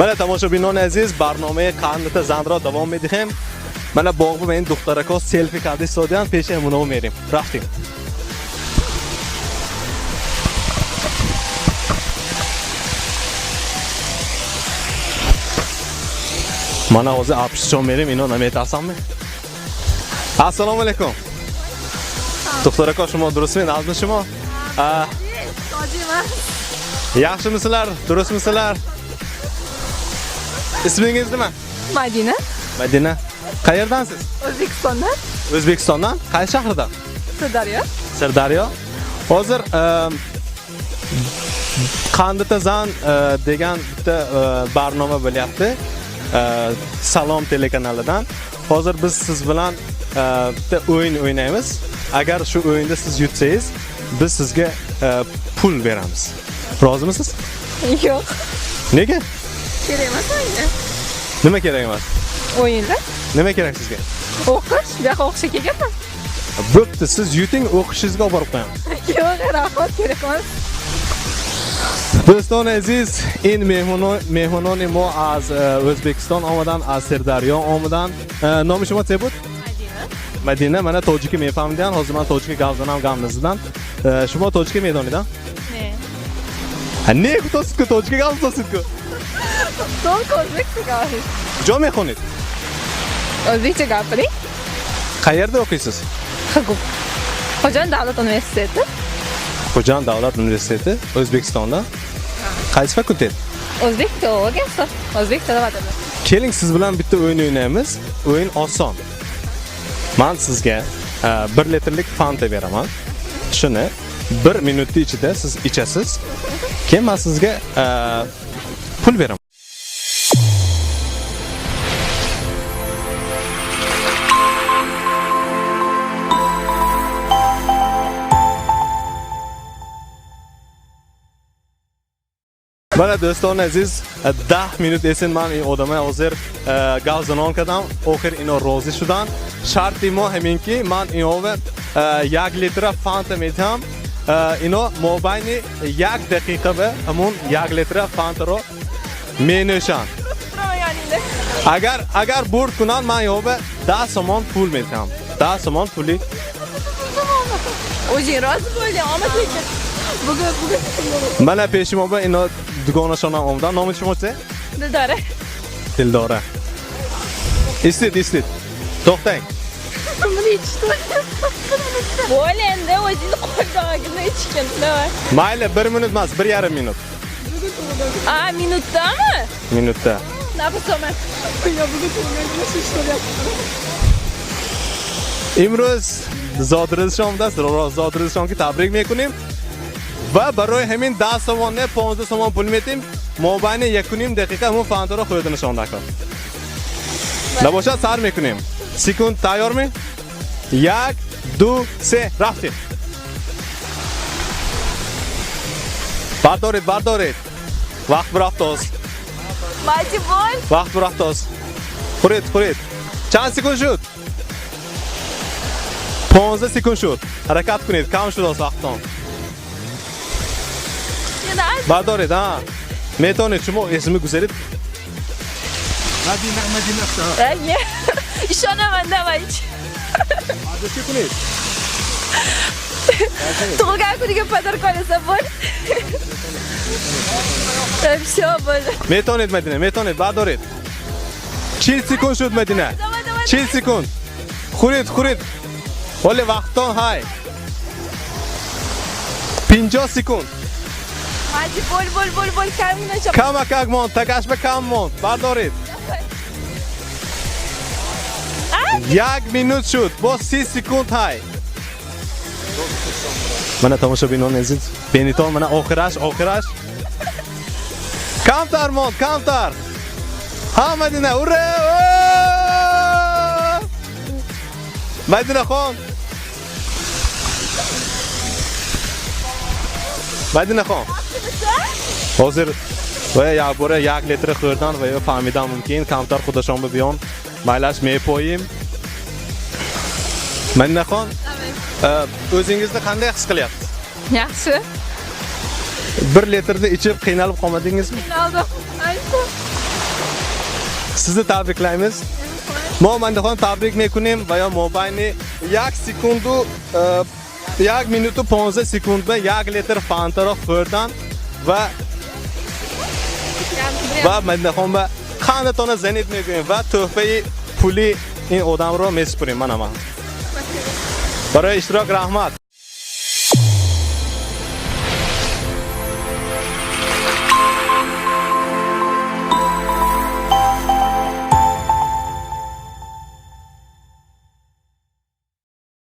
Mana, tomoshabinoni aziz, барномаи Қандата занро давом медиҳем. Мана, боғба ин духтарако селфи карда истодианд, пеши ҳамуно мерем. Рафтем. Мана, ҳозир апшишон мерем, ино наметарсанми? Ассалому алайкум. Духтарако, шумо дурустmi? Nazmi шумо? Yaxshimisizlar? Durustmisizlar? Ismingiz nima? Madina. Madina. Qayerdansiz? O'zbekistondan. O'zbekistondan? Qaysi shahridan? Sirdaryo. Sirdaryo. Hozir Qandita zan degan bitta barnoma bo'lyapti. Salom telekanalidan. Hozir biz siz bilan bitta o'yin o'ynaymiz. Agar shu o'yinda siz yutsangiz, biz sizga pul beramiz. Rozimisiz? Yo'q. Nega? Kerak emas menga. Nima kerak emas? O'yinlar. Nima kerak sizga? O'qish, bu yoqqa o'qishga kelganman. Bo'pti, siz yuting, o'qishingizga olib borib qo'yamiz. Yo'q, rahmat, kerak emas. Дӯстони азиз, ин меҳмонони мо аз O'zbekiston омадан, аз Сирдарё омадан. Номи шумо че буд? Madina. Мадина. Мана, тоҷикӣ мефаҳмидиан. Ҳозир ман тоҷикӣ гап занам, гап назадан. Шумо тоҷикӣ медонид, а? Не. Не, гуфтосид ку, тоҷикӣ гап задосид ку. Только o'zbekcha говорит. Куҷо мехонед? O'zbekcha gapiring. Qayerda o'qiysiz? ХГУ. Xo'jand davlat universiteti. Xo'jand davlat universiteti, O'zbekistonda. Qaysi fakultet? O'zbek filologiyasi. O'zbek tili va adabiyoti. Keling, siz bilan bitta o'yin o'ynaymiz. O'yin oson. Man sizga 1 litrlik Fanta beraman. Shuni 1 minutni ichida siz ichasiz. Keyin man sizga pul beraman. Mana, do'stoni aziz, 10 minut esin man ин одамай ҳозир гап занон кардам, охир ино розӣ шуданд. Шарти мо ҳамин ки ман инова 1 литра Фанта медиҳам, ино мобайни 1 дақиқа ба ҳамун 1 литра Фантаро менӯшанд. Агар бурд кунанд, ман инова 10 сомон пул медиҳам, 10 сомон пули. O'zing rozi bo'lding, omad lekin. Bugun bugun. Mana, пеши мо ино дугонашонам омадан. Номи шумо че? Dildora. Dildora. Истед, истед, to'xtang. Buni ichdi. Bo'l endi, o'zingni qo'lidagini ichgin. Давай. Mayli, 1 minut emas, 1,5 minut. A, minutdami? Minutda. Nafas olmay. Ya bugun. Имрӯз зодрӯзшон будааст. Зодрӯзшон ки табрик мекунем ва барои ҳамин 10 сомон не, 15 сомон пул метем. Мобайни 1,5 дақиқа ҳамун Фантаро хӯрданашон накун набошад. Сар мекунем. Секунд тайёрми? Як, ду, се, рафтем. Бардоред, бардоред, вақт бирафтост. Mayli, bo'l. Вақт бирафтост. Хӯред, хӯред. Чанд секунд шуд? 15 секунд шуд. Ҳаракат кунед, кам шудааст вақтон. Yana. Бардоред, а, метавонед шумо эсми гузаред. Madina, Madina. Ye. Ishonaman, давай ich. Чӣ кунед? Tug'ilgan kuniga подарок olasan, bo'l. Всё, bo'ldi. Метавонед, Мадина, метавонед, бардоред. 40 секунд шуд, Мадина. Давай, давай. 40 секунд. Хӯред, хӯред, ҳоле вақтон ҳай. 50 секунд. Mayli, bo'l, bo'l, bo'l, bo'l, kamgina chop. Камакак монд, такашба кам монд. Бардоред. 1 минут шуд, боз 30 секунд ҳай. Мана, тамошобинони азиз, бенитон, мана, охираш, охираш камтар монд, камтар. Ҳа, Мадина, ура! Мадинахон, Мадинахон, ҳозир ва якбора 1 литр хӯрдан ва ё фаҳмидан мумкин. Камтар худашон бибиён, майлаш, мепоим. Мадинахон, o'zingizni qanday his qilyapsiz? Yaxshi. 1 litrni ichib qiynalib qolmadingizmi? Qiynaldim. Ancha. Sizni tabriklaymiz. Мо Мадинахон табрик мекунем ва ё мобайни 1 секунду 1 минуту 15 секунд ба 1 литр фантаро хӯрдан ва Мадинахон ба қандатона занид мегӯем ва тӯҳфаи пули ин одамро месупурем. Мана ман. Барои иштирок раҳмат.